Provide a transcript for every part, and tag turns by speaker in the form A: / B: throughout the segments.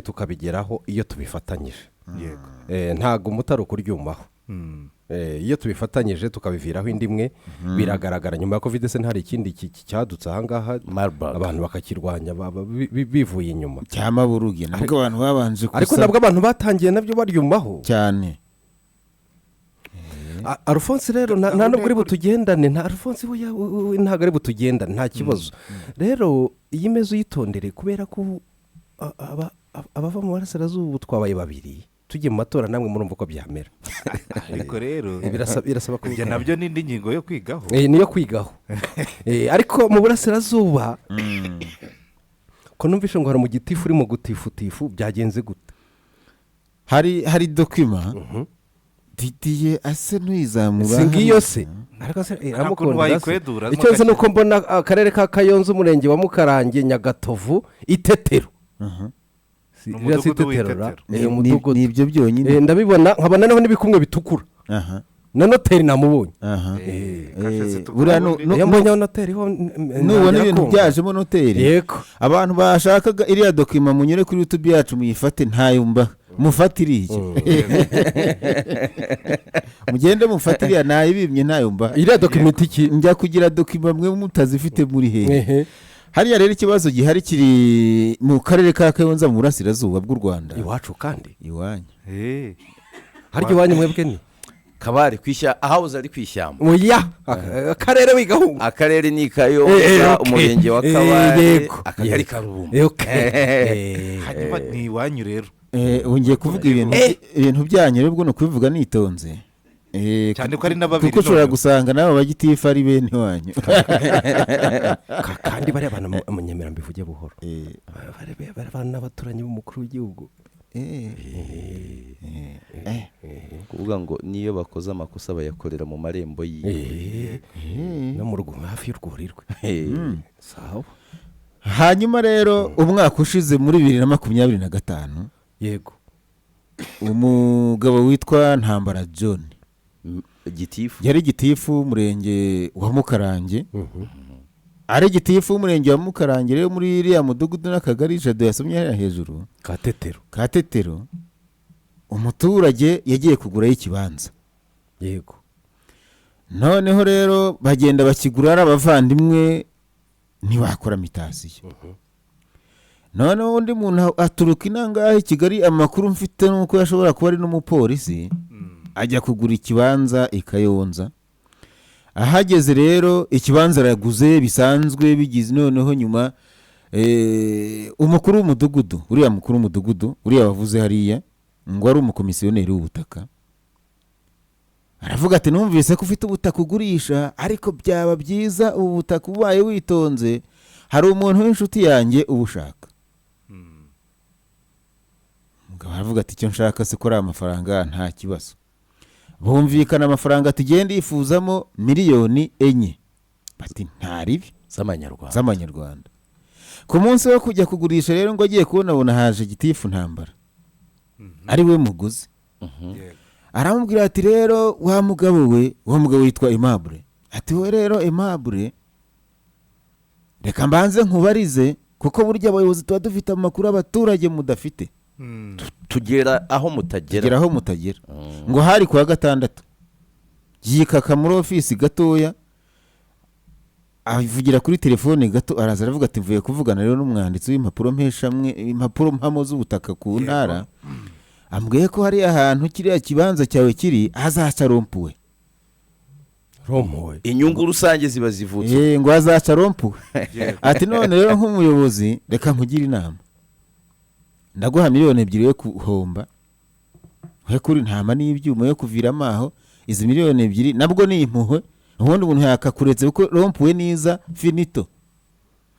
A: Tukabigeraho iyo tubifatanyije.
B: Yego.
A: Ntabwo umutari ukuryumaho. Iyo tubifatanyije tukabiviraho indi imwe, biragaragara. Nyuma ya COVID se ntari ikindi cyadutse ahangaha?
C: Marburg.
A: Abantu bakakirwanya bivuye inyuma.
D: Cya Maburuge nabwo abantu babanje
A: Ariko
D: gusa
A: nabwo abantu batangiye nabyo baryumaho.
D: Cyane.
A: Alphonse rero nta nubwo ari butugendane, nta Alphonse we ntabwo ari butugendane, nta kibazo. Rero iyi meza uyitondere, kubera ko ubu, abava mu burasirazuba twabaye babiri, tugiye mu matora namwe murumva uko byamera.
B: Ariko rero
A: Birasaba
B: ibyo
A: kubikora.
B: Nabyo ni indi ngingo yo kwigaho.
A: Niyo kwigaho. Ariko mu burasirazuba ko numvishe ngo hari mu gitifu urimo gutifutifu, byagenze gute?
D: Hari document Didiye ase ntuyizamura.
A: Si ngiyo se? Ariko se
B: Nta kuntu
A: iramukundira se?
B: Wayikwedura,
A: Icyo nzi ni uko mbona akarere ka Kayonza, umurenge wa Mukarange, Nyagatovu, Itetero.
B: Ni
A: Iriya si
B: umudugudu
A: Itetero ra?
B: w'Itetero.
A: Umudugudu.
D: Ni ibyo byonyine.
A: Ndabibona, nkabona noneho n'ibikumwe bitukura na noteri namubonye.
B: Kashe zitukura
D: Buriya
B: ubundi.
A: Iyo mbonye noteri ho
D: nubona
A: ntangira
D: ibintu
A: kumva.
D: byajemo noteri. Abantu bashakaga iriya document, munyure kuri YouTube yacu muyifate, ntayumva mufate iriya, mugende mufate iriya, ntayibimye, ntayumva.
A: Iriya document iki?
D: Njya kugira document mwe mutazifite muri hehe?
A: Ehe.
D: Hariya rero ikibazo gihari kiri mu karere ka Kayonza mu burasirazuba bw'u Rwanda.
A: Iwacu kandi.
D: Iwanyu.
A: Harya iwanyu mwebwe ni
C: Kabare kwishya ahahoze ari ku ishyamba.
A: Oya, akarere wigahunga.
C: Akarere ni Kayonza, umurenge wa Kabare, akagari ka Rubumba.
B: Hanyuma ni iwanyu rero.
D: Ubu ngiye kuvuga ibintu byanyu rero, ubwo ni ukubivuga nitonze.
B: Cyane ko ari na babiri
D: kuko ushobora
B: noneho.
D: gusanga n'aba bagitifu ari bene wanyu.
A: Kandi bariya bantu munyemera mbivuge buhoro. Bariya bantu n'abaturanyi b'umukuru w'igihugu.
C: Kuvuga ngo niyo bakoze amakosa bayakorera mu marembo yiwe.
A: No mu rugo hafi y'urwuri rwe. Sawa.
D: Hanyuma rero umwaka ushize muri 2025, umugabo witwa Ntambara John,
C: Gitifu.
D: yari gitifu w'umurenge wa Mukarange. Ari gitifu w'umurenge wa Mukarange rero, muri iriya mudugudu n'akagari Jado yasomye hariya hejuru,
A: Katetero.
D: Katetero, umuturage yagiye kugurayo ikibanza. Noneho rero bagenda bakigura ari abavandimwe, ntibakora mutation. Noneho undi muntu aturuka inangahe i Kigali, amakuru mfite nuko yashobora kuba ari n'umupolisi, ajya kugura ikibanza i Kayonza. Ahageze rero ikibanza araguze bisanzwe bigize. Noneho nyuma umukuru w'umudugudu, uriya mukuru w'umudugudu uriya wavuze hariya ngo ari umukomisiyoneri w'ubutaka, aravuga ati: "Numvise ko ufite ubutaka ugurisha, ariko byaba byiza ubu butaka ubaye witonze, hari umuntu w'inshuti yanjye ubushaka." Umugabo aravuga ati: "Icyo nshaka se ko ari amafaranga, nta kibazo." Bumvikana amafaranga, tugenda yifuzamo miliyoni 4. Bati: "Nta ribi."
C: Z'amanyarwanda.
D: Z'amanyarwanda. Ku munsi wo kujya kugurisha rero, ngo agiye kubonabona haje gitifu Ntambara, ari we muguzi. Aramubwira ati: "Rero wa mugabo we," uwo mugabo witwa Aimable, ati: "We rero Aimable, reka mbanze nkubarize, kuko burya abayobozi tuba dufite amakuru abaturage mudafite."
C: Tugera aho mutagera.
D: Tugera aho mutagera. Ngo hari kuwa gatandatu, yikaka muri ofisi gatoya, avugira kuri telefone gato, araza aravuga ati: "Mvuye kuvugana rero n'umwanditsi w'impapuro mpeshamwe, impapuro mpamo z'ubutaka ku ntara, ambwiye ko hari ahantu kiriya kibanza cyawe kiri hazaca rond-point."
A: Rond-point.
C: Inyungu rusange ziba zivutse.
D: Ngo hazaca rond-point. Ati: "None rero nk'umuyobozi reka nkugire inama, ndaguha miliyoni 2 yo guhomba, we kuri ntama n'ibyuma yo kuviramo aho. Izi miliyoni 2 nabwo ni impuhwe, ubundi umuntu yakakuretse kuko rond-point niza finito."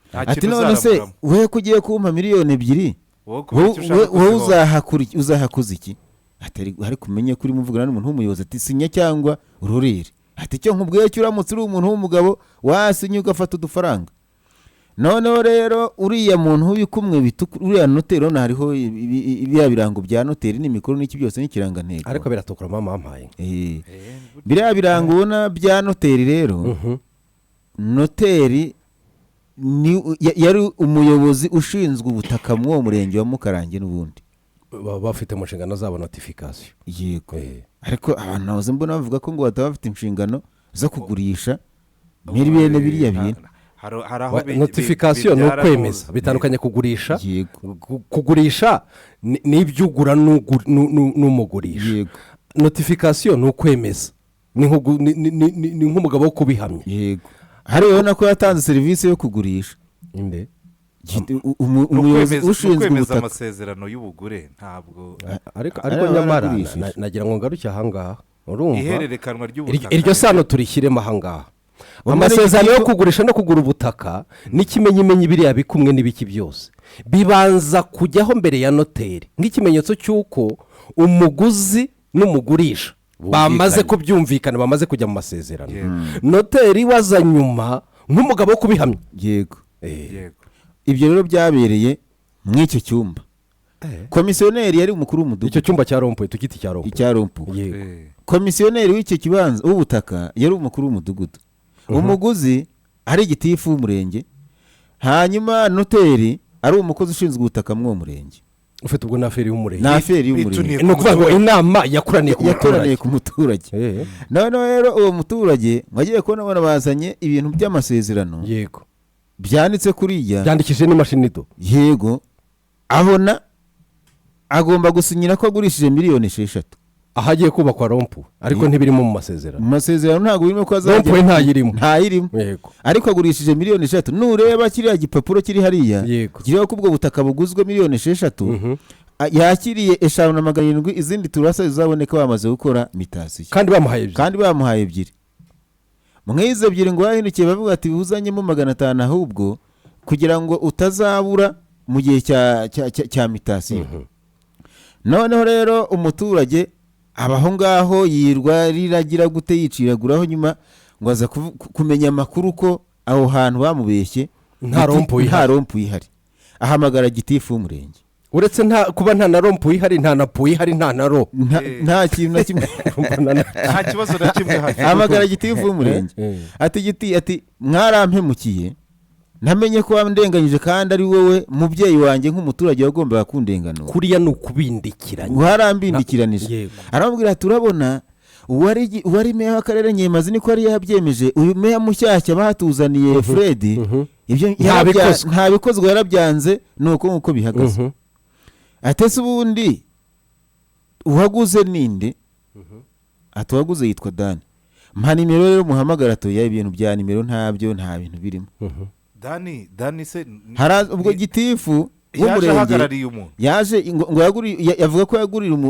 B: Nta
D: Ati:
B: kintu
D: "None se
B: uzaramuramo.
D: we ko ugiye kumpa miliyoni 2,
B: Wowe kubera icyo ushaka
D: wowe
B: kuzihomba.
D: uzahakuza iki?" Ati: "Ariko umenye ko urimo uvugana n'umuntu w'umuyobozi." Ati: "Sinya cyangwa urorere." Ati: "Icyo nkubwiye cyo, uramutse uri umuntu w'umugabo wasinya ugafata udufaranga." Noneho rero uriya muntu w'ibikumwe bitukura, uriya noteri, urabona hariho biriya birango bya noteri n'imikoro n'iki byose n'ikirangantego.
A: Ariko biratukura, mama wampaye.
D: Biriya birango ubona bya noteri rero, noteri Yari umuyobozi ushinzwe ubutaka muri uwo murenge wa Mukarange n'ubundi
A: Baba bafite mu nshingano zabo notification.
D: Yego, ariko abantu nahoze mbona bavuga ko ngo bataba bafite inshingano zo kugurisha muri bene biriya bintu.
B: Hari aho
A: Notification ni
B: bibyara
A: ukwemeza,
B: ntuza.
A: bitandukanye kugurisha.
D: Yego.
A: Kugurisha ni ibyo ugura n'umugurisha. Notification ni ukwemeza, ni nk'umugabo wo kubihamya.
D: Yego, hari ubona ko yatanze serivisi yo kugurisha.
A: Inde?
D: Umuyobozi
B: Ni
D: ushinzwe
B: ukwemeza
D: ubutaka.
B: amasezerano y'ubugure, ntabwo
A: Ariko
D: Ariya
A: nyamara
D: baragurishije.
A: nagira ngo ngaruke ahangaha, urumva
B: Ihererekanwa ry'ubutaka.
A: Iryo sano turishyiremo ahangaha.
D: Ubwo
A: Amasezerano yo
D: n'igitifu-
A: kugurisha no kugura ubutaka n'ikimenyimenyi, biriya bikumwe n'ibiki byose bibanza kujyaho mbere ya noteri nk'ikimenyetso cy'uko umuguzi n'umugurisha bamaze kubyumvikana, bamaze kujya mu masezerano. Noteri waza nyuma nk'umugabo wo kubihamya.
D: Yego.
B: Yego.
D: Ibyo rero byabereye muri icyo cyumba. Komisiyoneri yari umukuru
A: Icyo
D: w'umudugudu.
A: cyumba cya rond-point, tukiti cya rond-point.
D: Icya rond-point.
A: Yego.
D: Komisiyoneri w'icyo kibanza w'ubutaka yari umukuru w'umudugudu, umuguzi ari gitifu w'umurenge, hanyuma noteri ari umukozi ushinzwe ubutaka muri uwo murenge.
A: Ufite ubwo n'affaire y'umurenge.
D: Ni affaire y'umurenge.
B: Bituniye
A: Ni ukuvuga ngo inama yakoraniye ku
D: Yakoraniye
A: muturage.
D: ku muturage. Noneho rero uwo muturage wagiye kubona abana bazanye ibintu by'amasezerano byanditse kuriya,
A: Byandikishije n'imashini do.
D: Yego, abona agomba gusinyira ko agurishije 6 miliyoni.
A: Ahagiye kubakwa rond-point, ariko ntibirimo mu masezerano.
D: Mu masezerano ntabwo birimo ko azajya
A: Rond-point ntayirimo.
D: Ntayirimo. Ariko agurishije 6 miliyoni. Nureba kiriya gipapuro kiri hariya, kiriho ko ubwo butaka buguzwe 6 miliyoni, yakiriye 5 700, izindi turasa zizaboneka bamaze gukora mutation.
A: Kandi bamuhaye ebyiri.
D: Kandi bamuhaye ebyiri. Mu izo ebyiri ngo bahindukiye bavuga ati uzanyemo 500 ahubwo kugira ngo utazabura mu gihe cya mutation. Noneho rero umuturage aba aho ngaho yirwa riragira gute, yiciraguraho, nyuma ngo aza kumenya amakuru ko aho hantu bamubeshye.
A: Nta rond-point
D: Nta
A: ihari.
D: rond-point ihari. Ahamagara gitifu w'umurenge.
A: Uretse nta kuba nta na rond-point ihari, nta na puwe ihari, nta na ro.
D: Nta kintu na kimwe.
B: Nta kibazo na kimwe hafite.
D: Ahamagara gitifu w'umurenge, ati giti, ati mwarampemukiye, namenye ko wandenganyije kandi ari wowe mubyeyi wanjye nk'umuturage wagombaga kundenganura.
A: Kuriya ni ukubindikiranya.
D: Warambindikiranije. Aramubwira ati urabona uwari meya w'akarere Nyemazi niko yari yabyemeje, uyu meya mushyashya batuzaniye Fred ibyo
A: Nta bikozwe.
D: Nta bikozwe, yarabyanze, ni uko nguko bihagaze. Atese ubundi uwaguze ninde? Ati uwaguze yitwa Dani, mpa nimero rero muhamagara. Atuye ibintu bya nimero ntabyo, nta bintu birimo.
B: Dani se
D: Ubwo gitifu
B: yaje
D: w'umurenge
B: ahagarariye umuntu.
D: Yaje ngo yavuga ko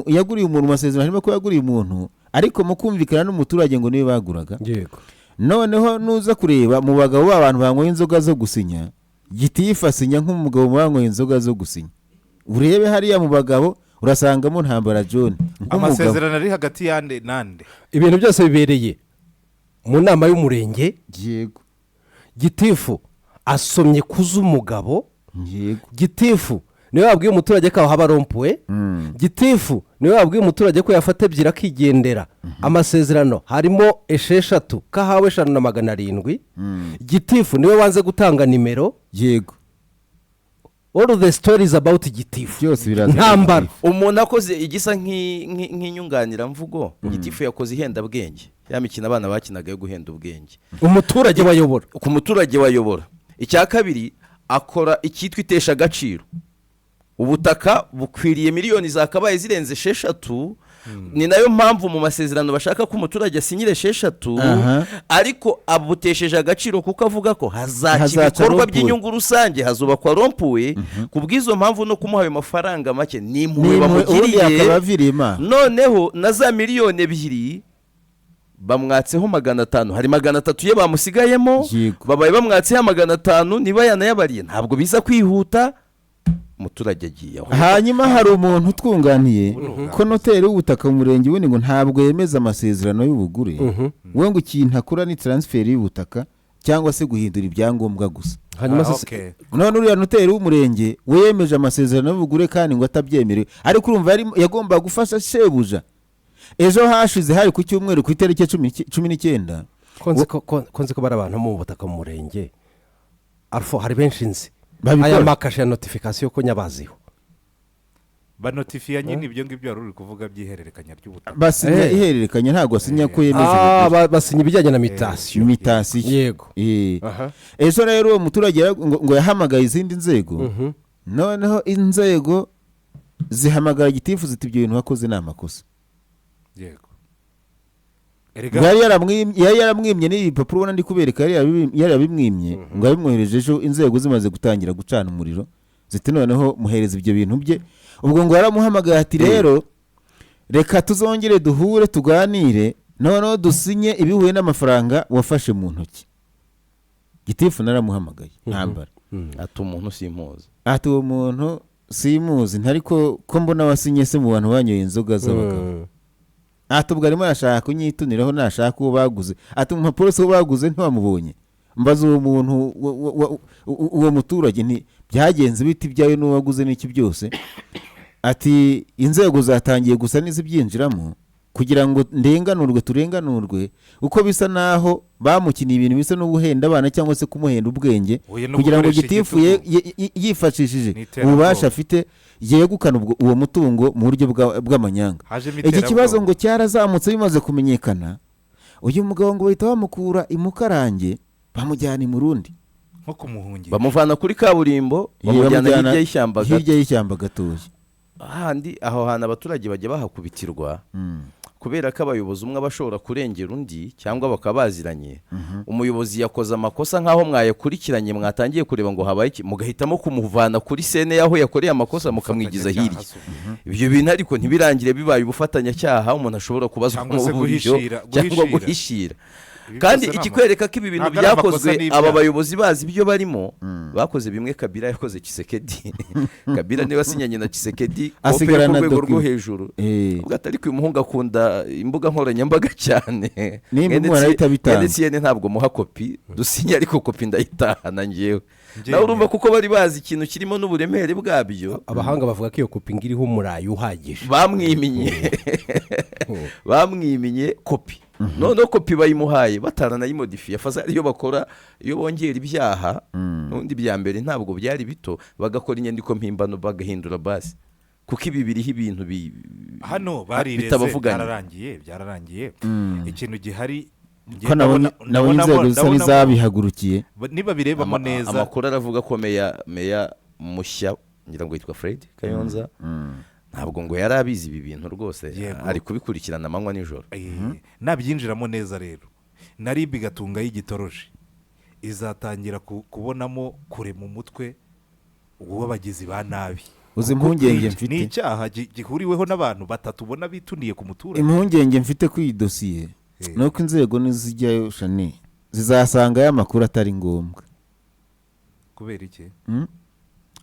D: yaguriye umuntu amasezerano, harimo ko yaguriye umuntu, ariko mu kumvikana n'umuturage ngo niwe baguraga. Noneho nuza kureba mu bagabo b'abantu banyweye inzoga zo gusinya, gitifu asinya nk'umugabo mu banyweye inzoga zo gusinya. Urebe hariya mu bagabo urasangamo Ntambara John nk'umugabo.
B: Amasezerano ari hagati yande nande?
A: Ibintu byose bibereye mu nama y'umurenge. Gitifu asomye kuz'umugabo. Gitifu niwe wabwiye umuturage ko aho haba rond-point. Gitifu niwe wabwiye umuturage ko yafata ebyiri akigendera. Amasezerano harimo 6 kahawe 5 700. Gitifu niwe wanze gutanga nimero. All the stories about gitifu.
D: Byose biraza.
A: Ntambara.
C: Umuntu akoze igisa nk'inyunganiramvugo, gitifu yakoze ihendabwenge, ya mikino abana bakinaga yo guhenda ubwenge.
A: Umuturage bayobora.
C: Ku muturage wayobora. Icya kabiri, akora icyitwa itesha agaciro. Ubutaka bukwiriye miliyoni zakabaye zirenze 6, ni nayo mpamvu mu masezerano bashaka ko umuturage asinyira 6. Ariko abutesheje agaciro kuko avuga ko hazaca
D: Hazaca
C: ibikorwa
D: rond-point.
C: by'inyungu rusange, hazubakwa rond-point. Ku bw'izo mpamvu no kumuha ayo mafaranga make ni impuhwe
D: Ni impuhwe, ubundi
C: bamugiriye.
D: yakaba aviriye Imana.
C: Noneho na za 2 miliyoni bamwatseho 500, hari 300 ye bamusigayemo. Babaye bamwatseho 500, niba yanayabariye ntabwo biza kwihuta, umuturage agiye aho.
D: Hanyuma hari umuntu utwunganiye ko noteri w'ubutaka mu murenge ubundi ngo ntabwo yemeza amasezerano y'ubugure, we ngo ikintu akora ni transfert y'ubutaka cyangwa se guhindura ibyangombwa gusa.
A: Hanyuma
B: Ah,
A: se
B: okay.
D: None uriya noteri w'umurenge we yemeje amasezerano y'ubugure kandi ngo atabyemerewe, ariko urumva yagombaga gufasha shebuja. Ejo hashize hari ku cyumweru ku itariki 19.
A: Ko nzi ko bari abantu mu butaka mu murenge. Alpha, hari benshi nzi.
D: Babikora.
A: Aya makashe ya notification ko nyabaziho.
B: Banotifiya nyine ibyo ngibyo wari uri kuvuga by'ihererekanya ry'ubutaka.
D: Basinya ihererekanya, ntabwo asinya ko yemeje ubugure.
A: Basinya ibijyanye na mutation.
D: Mutation.
A: Yego.
D: Ejo rero uwo muturage ngo yahamagaye izindi nzego, noneho inzego zihamagara gitifu ziti: "Ibyo bintu wakoze ni amakosa."
B: Yego.
D: Ngo
B: Erega
D: yari yaramwimye n'ibi bipapuro ubona ndi kubereka, yari yarabimwimye. Ngo yabimwohereje ejo inzego zimaze gutangira gucana umuriro, ziti: "Noneho muhereza ibyo bintu bye." Ubwo ngo yaramuhamagaye ati: "Rero reka tuzongere duhure tuganire, noneho dusinye ibihuye n'amafaranga wafashe mu ntoki." Gitifu naramuhamagaye ntambara.
C: Ati: "Umuntu simpuzi."
D: Ati: "Uwo muntu simuzi, ntariko ko mbona wasinye se mu bantu banyoye inzoga z'abagabo?" Ati: "Ubwo arimo arashaka kunyituniraho, nashaka uwo baguze." Ati: "Mu mpapuro se uwo baguze ntiwamubonye? Mbaza uwo muntu uwo muturage nti byagenze biti ibyawe n'uwo waguze n'iki byose." Ati: "Inzego zatangiye gusa n'izibyinjiramo kugira ngo ndenganurwe, turenganurwe, uko bisa naho bamukiniye ibintu bisa n'ubuhenda abana cyangwa se kumuhenda ubwenge
B: Oya, no
D: kugira ngo
B: gukoresha
D: gitifu
B: igitugu.
D: yifashishije
B: N'iterabwoba.
D: ububasha afite yegukana uwo mutungo mu buryo bw'amanyanga."
B: Hajemo
D: Iki kibazo
B: iterabwoba.
D: ngo cyarazamutse bimaze kumenyekana. Uyu mugabo ngo bahita bamukura i Mukarange, bamujyana i Murundi.
B: Nko kumuhungira.
C: Bamuvana kuri kaburimbo, bamujyana hirya y'ishyamba gato.
D: Hirya y'ishyamba gatoya.
C: Handi aho hantu abaturage bajya bahakubitirwa kubera ko abayobozi umwe aba ashobora kurengera undi cyangwa bakaba baziranye. Umuyobozi yakoze amakosa nk'aho mwayakurikiranye, mwatangiye kureba ngo habaye iki, mugahitamo kumuvana kuri scène y'aho yakoreye amakosa, mukamwigiza hirya. Ibyo bintu ariko ntibirangire bibaye ubufatanyacyaha umuntu ashobora kubazwa
B: Cyangwa
C: mu
B: se
C: buryo
B: guhishira,
C: cyangwa
B: guhishira.
C: guhishira.
B: Ibi
C: Kandi
B: byose ni
C: ikikwereka ko ibi bintu
B: ntabwo ari amakosa,
C: byakozwe
B: n'ibyaha.
C: aba bayobozi bazi ibyo barimo, bakoze bimwe Kabila yakoze Tshisekedi. Kabila niwe wasinyanye na Tshisekedi kope yo ku
D: Asigarana
C: rwego rwo
D: document.
C: hejuru. Ubwo atari ko uyu muhungu akunda imbuga nkoranyambaga cyane.
D: Nimba umwana ahita abitanga.
C: Mwene Etienne ntabwo muha kopi dusinye, ariko kopi ndayitahana njyewe.
B: Njyewe.
C: Nawe urumva, kuko bari bazi ikintu kirimo n'uburemere bwabyo.
A: Abahanga bavuga ko iyo kopi ngo iriho umurayi uhagije.
C: Bamwiminye kopi, noneho kopi bayimuhaye bataranayimodifiye. Faza ariyo bakora iyo bongera ibyaha. N'ubundi bya mbere ntabwo byari bito, bagakora inyandiko mpimbano, bagahindura basi, kuko ibi biriho ibintu
B: Hano barireze.
C: bitabavuganye.
B: Byararangiye, ikintu gihari njye
D: Ko nabonye nabonye inzego zisa n'izabihagurukiye.
B: Nibabirebamo neza.
C: Amakuru aravuga ko meya mushya, ngira ngo yitwa Fred Kayonza, ntabwo ngo yari abizi ibi bintu rwose. Ari kubikurikirana amanywa nijoro.
B: Nabyinjiramo neza rero, na RIB igatunga y'igitoroshi, izatangira kubonamo kure mu mutwe w'abagizi ba nabi.
D: Uzi
B: Kuko
D: impungenge
B: ni
D: mfite?
B: icyaha gihuriweho n'abantu batatu ubona bituniye ku muturage.
D: Impungenge mfite kuri iyi dosiye ni uko inzego nizijyayo shani zizasanga aya makuru atari ngombwa.
B: Kubera iki?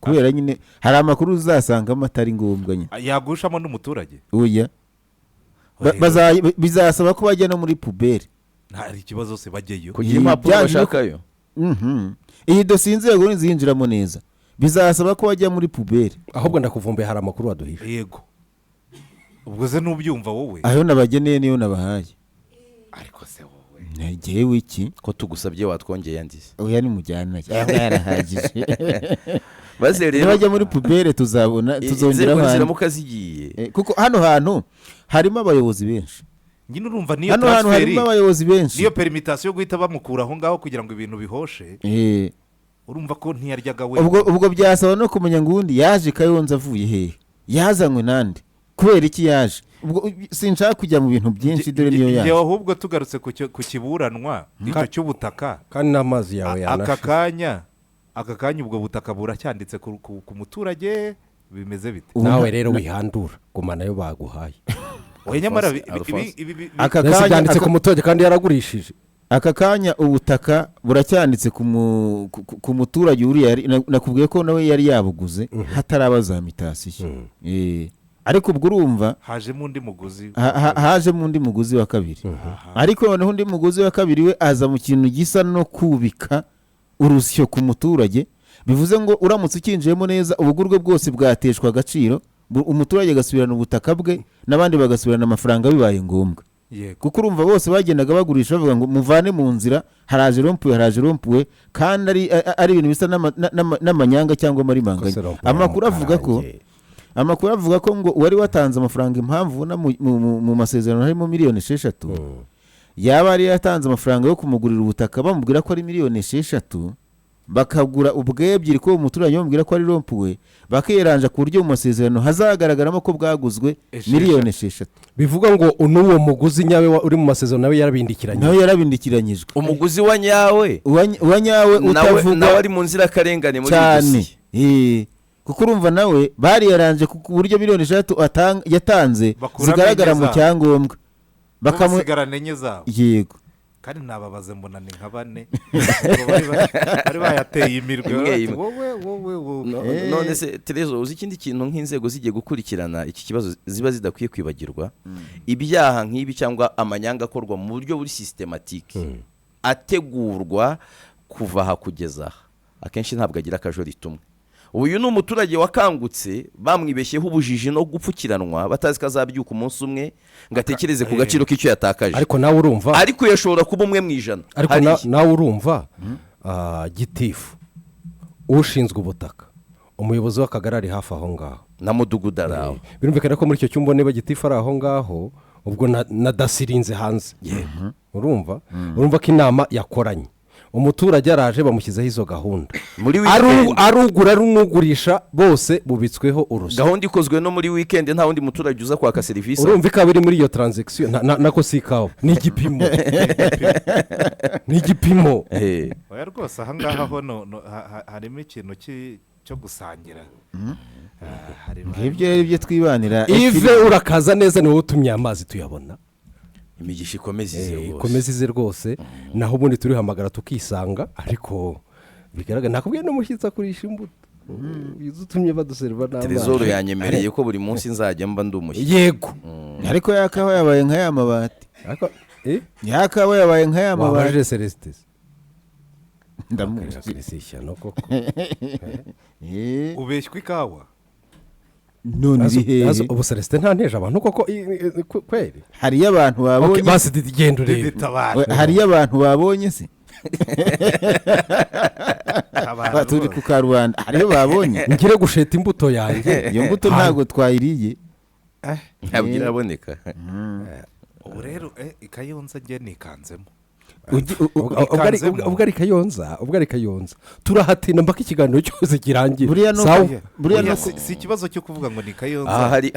D: Kubera nyine hari amakuru uzasangamo atari ngombwa nyine.
B: Yagushamo n'umuturage.
D: Oya.
B: Oya.
D: Bizasaba ko bajya no muri poubelle.
B: Nta ikibazo se, bajyeyo.
C: Kugira
D: Ibi
C: impapuro bashakayo.
D: Iyi dosiye inzego nizinjiramo neza bizasaba ko bajya muri poubelle.
A: Ahubwo ndakuvumbuye, hari amakuru waduhishe.
B: Yego, ubwo se nubyumva wowe?
D: Ayo nabageneye niyo nabahaye.
B: Ariko se wowe?
D: Ngewe iki?
C: Ko tugusabye watwongeye andi se?
D: Oya, nimujyana, aya ngaya arahagije.
C: Maze rero
D: Nibajya muri poubelle tuzabona tuzongera
C: inzego
D: ahandi.
C: ziramuka zigiye.
D: Kuko hano hantu harimo abayobozi benshi.
B: Nyine urumva niyo
D: Hano hantu
B: transfert,
D: harimo abayobozi benshi.
B: niyo permutation yo guhita bamukura aho ngaho kugira ngo ibintu bihoshe. Urumva ko ntiyaryaga we.
D: Ubwo byasaba no kumenya ngo ubundi yaje Kayonza avuye hehe, yazanywe nande, kubera iki yaje. Ubwo sinshaka kujya mu bintu byinshi, dore niyo
B: Njye
D: yaje.
B: ahubwo tugarutse ku kiburanwa icyo cy'ubutaka,
A: Kandi n'amazi yawe
B: aka
A: yanashe.
B: kanya ubwo butaka buracyanditse ku muturage, bimeze bite?
D: Ubu
A: Nawe rero wihandura, guma nayo baguhaye.
B: Oya, nyamara
C: Alphonse.
D: Aka
A: Mbese
D: kanya
A: byanditse ku muturage kandi yaragurishije?
D: Aka kanya ubutaka buracyanditse ku muturage uriya nakubwiye ko nawe yari yabuguze hataraba za mutation. Ariko ubwo urumva
B: hajemo undi muguzi.
D: Hajemo undi muguzi wa kabiri, ariko noneho undi muguzi wa kabiri we aza mu kintu gisa no kubika urusyo ku muturage, bivuze ngo uramutse ukinjiyemo neza ubugurwe bwose bwateshwa agaciro, umuturage agasubirana ubutaka bwe n'abandi bagasubirana amafaranga bibaye ngombwa.
B: Yego.
D: Kuko urumva bose bagendaga bagurisha bavuga ngo muvane mu nzira, haraje rond-point, haraje rond-point, kandi ari ibintu bisa n'amanyanga cyangwa amarimanganya.
A: Kose rond-point
D: Amakuru avuga ko
A: yamukarange.
D: Amakuru avuga ko ngo uwari watanze amafaranga, impamvu ubona mu masezerano harimo miliyoni 6, yaba yari yatanze amafaranga yo kumugurira ubutaka bamubwira ko ari miliyoni 6, bakagura ubwebyiri ko umuturanyi bamubwira ko ari rond-point, bakiyeranja ku buryo mu masezerano hazagaragaramo ko bwaguzwe
B: 6.
D: miliyoni 6.
A: Bivuga ngo n'uwo muguzi nyawe uri mu masezerano nawe yarabindikiranye.
D: Nawe yarabindikiranyijwe.
C: Umuguzi wa nyawe.
D: Uwa nyawe
C: nawe
D: utavugwa
C: nawe ari mu nzirakarengane muri iyi
D: cyane.
C: dosiye.
D: Kuko urumva nawe bariyaranje ku buryo miliyoni 6 yatanze
B: Bakuramo
D: zigaragara
B: enye
D: mu
B: zabo.
D: cyangombwa.
B: Basigarana enye zabo.
D: Yego.
B: Kandi nababaze mbona ni nka bane. Ubwo bari bayateye imirwi.
C: Imwe
B: bati,
C: imwe.
B: Wowe, wowe, wowe.
C: None se Terezo, uzi ikindi kintu nk'inzego zigiye gukurikirana iki kibazo ziba zidakwiye kwibagirwa? Ibyaha nk'ibi cyangwa amanyanga akorwa mu buryo buri systématique, ategurwa kuva aha kugeza aha, akenshi ntabwo agira akajorita umwe. Uyu ni umuturage wakangutse bamwibeshyeho ubujiji no gupfukiranwa, batazi ko azabyuka umunsi umwe ngo atekereze ku gaciro k'icyo yatakaje.
A: Ariko nawe urumva
C: Ariko yashobora kuba 1 mu 100.
A: Ariko
C: Hariya.
A: nawe urumva, gitifu, ushinzwe ubutaka, umuyobozi w'akagari ari hafi aho ngaho.
C: Na mudugudu ari aho.
A: Birumvikana ko muri icyo cyumba, niba gitifu ari aho ngaho, ubwo na dasso irinze hanze. Urumva ko inama yakoranye, umuturage araje bamushyizeho izo gahunda.
C: Muri weekend.
A: Arugura, ari n'ugurisha, bose bubitsweho urusyo.
C: Gahunda ikozwe no muri weekend, nta wundi muturage uza kwaka serivisi.
A: Urumva ikawa iri muri iyo transaction, nako si ikawa, ni igipimo, ni igipimo.
B: Oya rwose, aha ngaha ho harimo ikintu cyo gusangira.
D: Ngibyo rero ibyo twibanira.
A: Ive, urakaza neza, ni wowe utumye amazi tuyabona.
C: Imigisha ikomeze ize rwose.
A: Ikomeze ize rwose. Naho ubundi turihamagara tukisanga, ariko bigaragara nakubwiye n'umushyitsi akurisha imbuto. Izo utumye baduseriva
C: Trezor
A: n'amazi.
C: yanyemereye ko buri munsi nzajya mba ndi umushyitsi.
A: Yego.
D: Ariko yakawa yabaye nka ya mabati.
A: Ariko, eh?
D: Yakawa yabaye nka ya mabati.
A: Wabajije Celestin?
D: Ndamuzi.
A: Si ishyano koko.
B: Ubeshywa ikawa.
D: None iri hehe?
A: Ubu Celestin ntanteje abantu koko kweri?
D: Hariyo abantu
A: Okay,
D: babonye.
A: Basi Didi, genda urebe.
B: Diditabara.
D: We, hariyo abantu babonye se?
B: Tabara
D: Turi
B: rwose.
D: ku karubanda, hariyo babonye.
A: Ngire gusheta imbuto yanjye.
D: Iyo mbuto ntabwo twayiriye.
C: Ntabwo iraboneka.
B: Ubu rero i Kayonza njye nikanzemo.
A: Ubwo
B: Ikanzemo.
A: ubwo ari Kayonza turahatinda mpaka ikiganiro cyose kirangira.
D: Buriya nuko-
A: Sawa.
D: Buriya
B: Oya,
D: nuko
B: si ikibazo cyo kuvuga ngo ni Kayonza.
C: Aha hari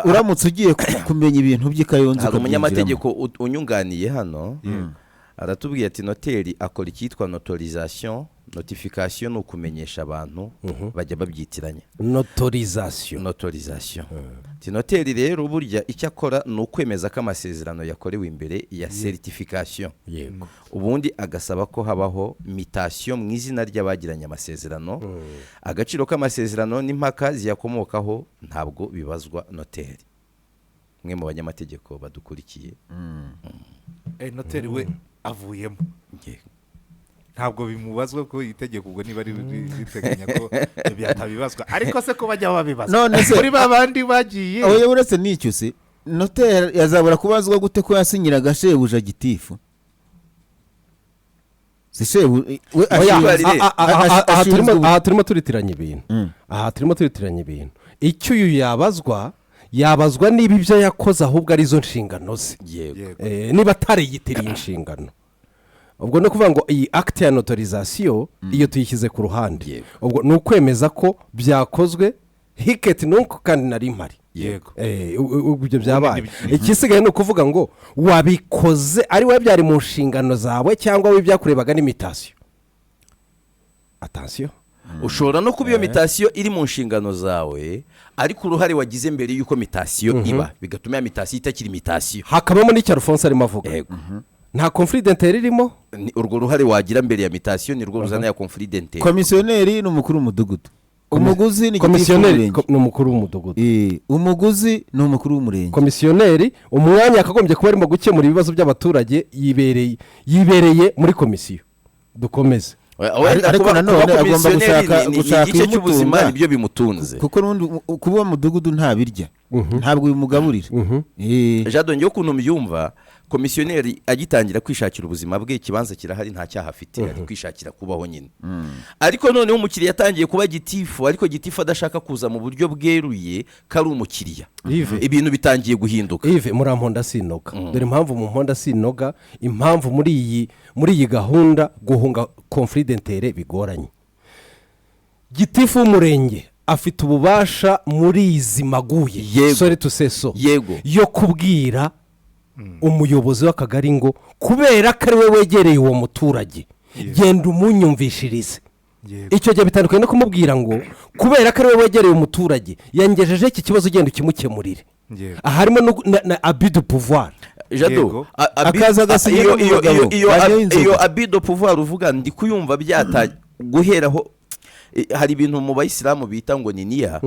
D: Uramutse ugiye kumenya ibintu by'i Kayonza
C: hari
D: ukabyinjiramo.
C: umunyamategeko unyunganiye hano, aratubwiye ati noteri akora icyitwa notorisation, notification ni ukumenyesha abantu, bajya babyitiranya.
A: Notorisation.
C: Notorisation. Ati noteri rero burya icyo akora ni ukwemeza ko amasezerano yakorewe imbere ya certification, ubundi agasaba ko habaho mutation mu izina ry'abagiranye amasezerano. Agaciro k'amasezerano n'impaka ziyakomokaho ntabwo bibazwa noteri. Umwe mu banyamategeko badukurikiye.
B: Noteri we avuyemo.
C: Yego.
B: Ntabwo bimubazwa ko itegeko ubwo niba riteganya ko atabibazwa, ariko se ko bajya babibazwa
D: None se-
B: kuri ba bandi bagiye?
D: Oya, uretse n'icyo se, noteri yazabura kubazwa gute ko yasinyiraga shebuja gitifu? Si shebu we
A: Oya,
D: ashinzwe-
A: aha
D: ashinzwe
A: aha turimo turitiranya ibintu. Aha turimo turitiranya ibintu. Icyo uyu yabazwa, yabazwa niba ibyo yakoze ahubwo arizo nshingano ze.
C: Yego.
B: Yego.
A: Niba atariyitiriye inshingano. Ubwo ni ukuvuga ngo iyi acte ya notorisation iyo tuyishyize ku ruhande. Ubwo ni ukwemeza ko byakozwe hic et nunc kandi nari mpari. Ibyo byabaye. Igisigaye ni ukuvuga ngo wabikoze ari wowe byari mu nshingano zawe, cyangwa wowe byakurebaga n'i mutation. Attention.
C: Ushobora no kuba iyo mutation iri mu nshingano zawe, ariko uruhare wagize mbere y'uko mutation iba bigatuma ya mutation itakiri mutation.
A: Hakabamo n'icyo Alphonse arimo avuga. Nta conflit d'intérêt irimo.
C: Urwo ruhare wagira mbere ya mutation ni rwo ruzana ya conflit d'intérêt.
D: Komisiyoneri ni umukuru w'umudugudu, umuguzi ni gitifu
A: Komisiyoneri
D: w'umurenge.
A: Ni umukuru w'umudugudu.
D: Umuguzi ni umukuru w'umurenge.
A: Komisiyoneri, umwanya yakagombye kuba arimo gukemura ibibazo by'abaturage, yibereye muri komisiyo. Dukomeze.
C: Wenda
D: Ariko nanone
C: kuba
D: agomba
C: komisiyoneri
D: gushaka
C: ni igice cy'ubuzima,
D: ibimutunga.
C: nibyo bimutunze.
D: Kuko n'ubundi kuba umudugudu ntabirya. Ntabwo bimugaburira.
C: Jado, njyewe ukuntu mbyumva, komisiyoneri agitangira kwishakira ubuzima bwe, ikibanza kirahari, nta cyaha afite, ari kwishakira kubaho nyine. Ariko noneho umukiriya atangiye kuba gitifu, ariko gitifu adashaka kuza mu buryo bweruye ko ari umukiriya.
A: Yves.
C: Ibintu bitangiye guhinduka.
A: Yves, muramponda sinoga. Dore impamvu mu mponda sinoga, impamvu muri iyi gahunda guhunga conflit d'intérêt bigoranye. Gitifu w'umurenge afite ububasha muri izi maguye, sorry to say so, yo kubwira umuyobozi w'akagari ngo kubera ko ari we wegereye uwo muturage, genda umunyumvishirize. Icyo gihe bitandukanye no kumubwira ngo kubera ko ari we wegereye umuturage, yangejejeho iki kibazo, ugenda ukimukemurire. Aha harimo na abus de pouvoir.
C: Jado,
D: Akaza agasinya
C: iyo
D: no mu bagabo, bajyaho inzoga.
C: Iyo abus de pouvoir uvuga, ndi kuyumva byata guheraho. Hari ibintu mu bayisilamu bita ngo ni niya.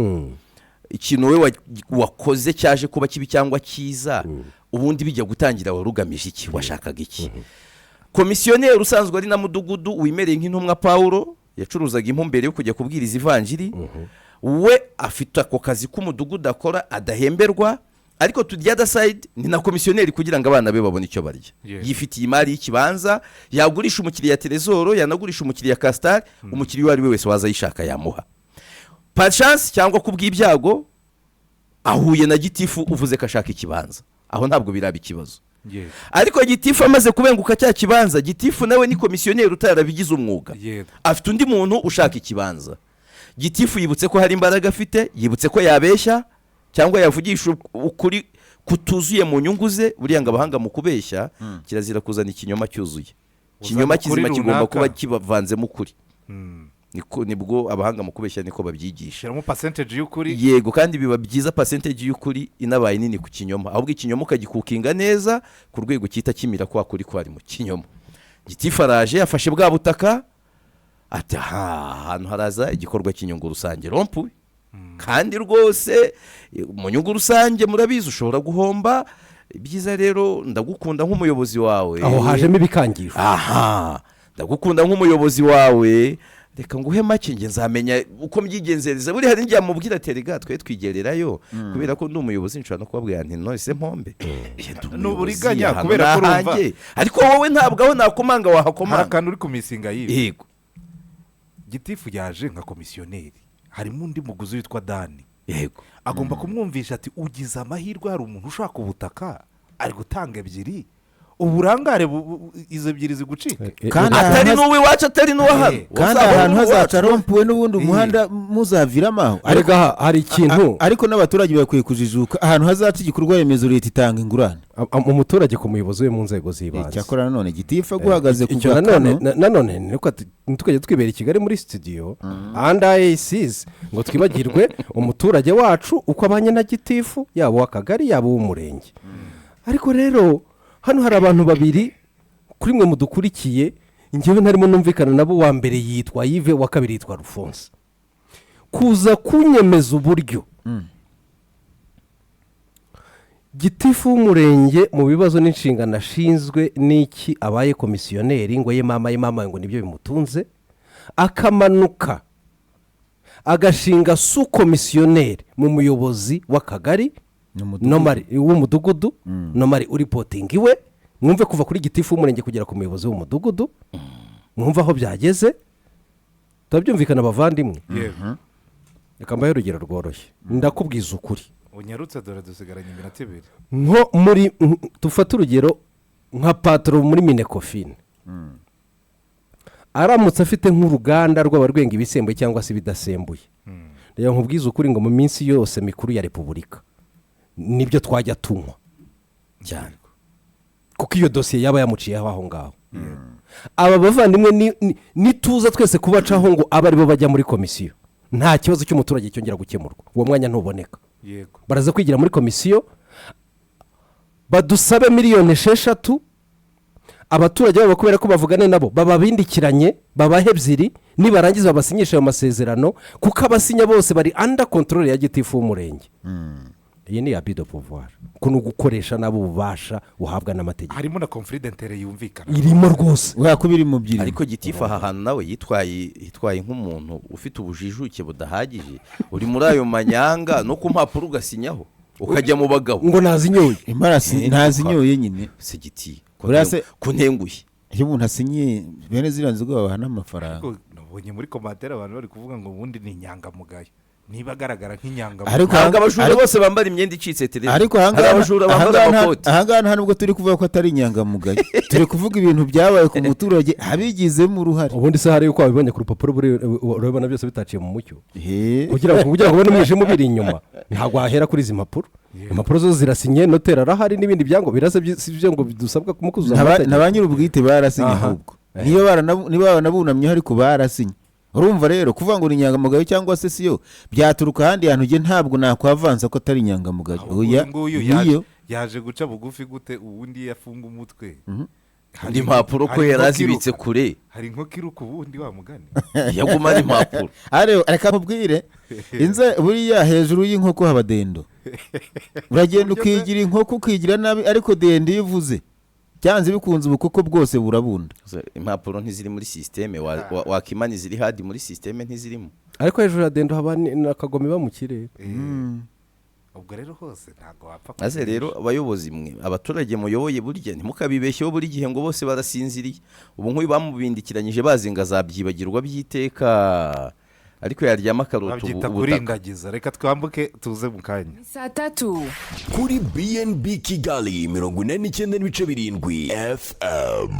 C: Ikintu wowe wakoze cyaje kuba kibi cyangwa cyiza, ubundi bijya gutangira wari ugamije iki? Washakaga iki? Komisiyoneri usanzwe ari na mudugudu wimereye nk'intumwa Paul, yacuruzaga impu mbere yo kujya kubwiriza ivanjiri. We afite ako kazi k'umudugudu akora adahemberwa, ariko to the other side ni na komisiyoneri kugira ngo abana be babone icyo barya. Yifitiye imari y'ikibanza, yagurisha umukiriya Trezor, yanagurisha umukiriya Castar, umukiriya uwo ari we wese waza ayishaka yamuha. Par chance cyangwa ku bw'ibyago ahuye na gitifu uvuze ko ashaka ikibanza, aho ntabwo biraba ikibazo. Ariko gitifu amaze kubenguka cya kibanza, gitifu nawe ni komisiyoneri utarabigize umwuga. Afite undi muntu ushaka ikibanza. Gitifu yibutse ko hari imbaraga afite, yibutse ko yabeshya cyangwa yavugisha ukuri kutuzuye mu nyungu ze. Buriya ngo abahanga mu kubeshya, kirazira kuzana ikinyoma cyuzuye. Ikinyoma
B: Uzana ukuri
C: kizima kigomba
B: runaka.
C: kuba kibavanzemo ukuri. Niko nibwo abahanga mu kubeshya niko babyigisha.
B: Shyiramo percentage y'ukuri.
C: Yego, kandi biba byiza percentage y'ukuri inabaye nini ku kinyoma, ahubwo ikinyoma ukagikukinga neza ku rwego cyita kimira kwa kuri kwari mu kinyoma. Gitifu araje, yafashe bwa butaka, ati aha ahantu haraza igikorwa cy'inyungu rusange, rond-point. Kandi rwose mu nyungu rusange murabizi ushobora guhomba. Ibyiza rero, ndagukunda nk'umuyobozi wawe.
A: Aho hajemo ibikangisho.
C: Aha, ndagukunda nk'umuyobozi wawe, reka nguhe make, njye nzamenya uko mbyigenzereza. Buriya hari n'igihe amubwira ati rega twe twigererayo, kubera ko ndi umuyobozi nshobora no kubabwira nti none se mpombe? Njye ndi
B: Ni
C: umuyobozi,
B: uburiganya,
C: ahantu
B: kubera ko urumva-
C: nahanjye. Ariko wowe ntabwo aho nakomanga
B: Hari
C: wahakomanga.
B: akantu uri kumisinga yiwe.
C: Yego.
B: Gitifu yaje nka komisiyoneri, harimo undi muguzi witwa Dani. Agomba kumwumvisha ati ugize amahirwe, hari umuntu ushaka ubutaka ari gutanga ebyiri, uburangare izo ebyiri zigucika.
D: Kandi
C: atari
D: ahantu
C: n'uw'iwacu, atari n'uwa hano.
D: Kandi
C: Uzaba
D: ahantu
C: uri
D: hazaca
C: uwacu.
D: rond-point n'ubundi umuhanda muzaviramo aho.
A: Ariko aha hari ikintu.
D: Ariko n'abaturage bakwiye kujijuka, ahantu hazaca igikorwa remezo leta itanga ingurane.
A: Umuturage ku muyobozi we mu nzego z'ibanze.
D: Cyakora nanone gitifu aguhagaze ku
A: Icyo nanone
D: gakano.
A: Nanone niko ntitukajye twibera i Kigali muri studio andi ayisizi ngo twibagirwe umuturage wacu uko abanye na gitifu, yaba uw'akagari, yaba uw'umurenge. Ariko rero hano hari abantu babiri kuri mwe mudukurikiye njyewe ntarimo numvikana nabo. Uwa mbere yitwa Yves, uwa kabiri yitwa Rufonse. Kuza kunyemeza uburyo gitifu w'umurenge mu bibazo n'inshingano ashinzwe n'iki abaye komisiyoneri, ngo ye mama, ye mama, ngo nibyo bimutunze, akamanuka agashinga sous komisiyoneri mu muyobozi w'akagari
D: N'umudugudu.
A: Normally w'umudugudu, normally uripotinga iwe. Mwumve, kuva kuri gitifu w'umurenge kugera ku muyobozi w'umudugudu, mwumve aho byageze. Turabyumvikana abavandimwe?
B: Yego.
A: Reka mbahe urugero rworoshye, ndakubwiza ukuri.
B: Unyarutse, dore dusigaranye iminota 2.
A: Nko muri dufate urugero nka patron muri MINECOFIN, aramutse afite nk'uruganda rw'abarwenga ibisembuye cyangwa se ibidasembuye, reba nkubwize ukuri ngo mu minsi yose mikuru ya repubulika nibyo twajya tunywa
C: cyane,
A: kuko iyo dosiye yaba yamuciyeho aho ngaho. Aba bavandimwe nituza twese kubacaho ngo abe aribo bajya muri komisiyo, nta kibazo cy'umuturage cyongera gukemurwa, uwo mwanya ntuboneka. Baraza kwigira muri komisiyo badusabe miliyoni 6 abaturage babo, kubera ko bavugane nabo bababindikiranye, babahe ebyiri, nibarangiza babasinyishe ayo masezerano, kuko abasinya bose bari under control ya gitifu w'umurenge. Iyi ni abus de pouvoir, ko ni ugukoresha nabo ububasha buhabwa n'amategeko.
B: Harimo na conflit d'intérêt yumvikana.
A: Irimo rwose.
D: Kubera ko biri mu byirimo.
C: Ariko gitifu aha hantu nawe yitwaye nk'umuntu ufite ubujijuke budahagije, uri muri ayo manyanga no ku mpapuro ugasinyaho. Ukajya mu bagabo.
A: Ngo nazinyoye.
D: Imparasi ntazinyoye nyine.
C: Se giti,
D: Buriya se-
C: kuntenguye.
D: Iyo umuntu asinyiye bene ziriya nzoga babaha n'amafaranga.
B: Ariko nabonye muri commentaire abantu bari kuvuga ngo ubundi ni inyangamugayo, niba agaragara nk'inyangamugayo.
D: Ariko
C: Ntabwo abajura
D: ariko-
C: bose bambara imyenda icitse tereza.
D: Ariko
C: Hari
D: ahangaha
C: abajura bambara amakoti.
D: ahangaha nta nubwo turi kuvuga ko atari inyangamugayo, turi kuvuga ibintu byabaye ku muturage abigizemo uruhare.
A: Ubundi se hari uko wabibonye ku rupapuro, urabibona byose bitaciye mu mucyo?
D: He.
A: Kugira ngo ubone umwijima ubiri inyuma, ntabwo wahera kuri izi mpapuro. Impapuro zo zirasinye, noteri arahari, n'ibindi byangombwa birasa, si byo ngo dusabwa kumukuzuza amategeko.
D: Na ba nyir'ubwite barasinye. Ahubwo niba baranabunamyeho, ariko barasinye. Urumva rero, kuvuga ngo ni inyangamugayo cyangwa se siyo byaturuka ahandi hantu, njye ntabwo nakwavansa ko atari inyangamugayo.
B: Ahubwo
D: Oya,
B: uyu nguyu
D: niyo.
B: yaje guca bugufi gute? Ubundi iyo afunga umutwe.
C: Indi impapuro ko
B: Hari
C: yari
B: inkoko
C: azibitse
B: iruka.
C: kure.
B: Hari inkoko iruka ubundi wa mugani.
C: Yagumana impapuro.
D: Ariko reka nkubwire, inze buriya hejuru y'inkoko haba dendo. Uragenda ukigira inkoko, ukigira nabi, ariko dendo iyo uvuze, byanze bikunze ubukoko bwose burabunda.
C: Impapuro ntiziri muri système, wakimana iziri hadi muri système ntizirimo.
A: Ariko hejuru ya dendo haba n'akagoma iba mu kirere.
B: Ubwo rero hose ntabwo wapfa
C: Maze rero abayobozi mwe, abaturage muyoboye, burya ntimukabibeshyeho buri gihe ngo bose barasinziriye. Ubu nk'uyu bamubindikiranyije bazi ngo azabyibagirwa by'iteka, ariko yaryama akarota
B: Babyita
C: ubutaka.
B: kurindagiza. Reka twambuke tuze mu kanya.
E: Saa 3.
F: Kuri BNB Kigali 89.7 FM,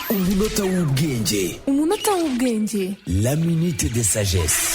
F: umunota w'ubwenge.
E: Umunota w'ubwenge.
F: La minute de sagesse.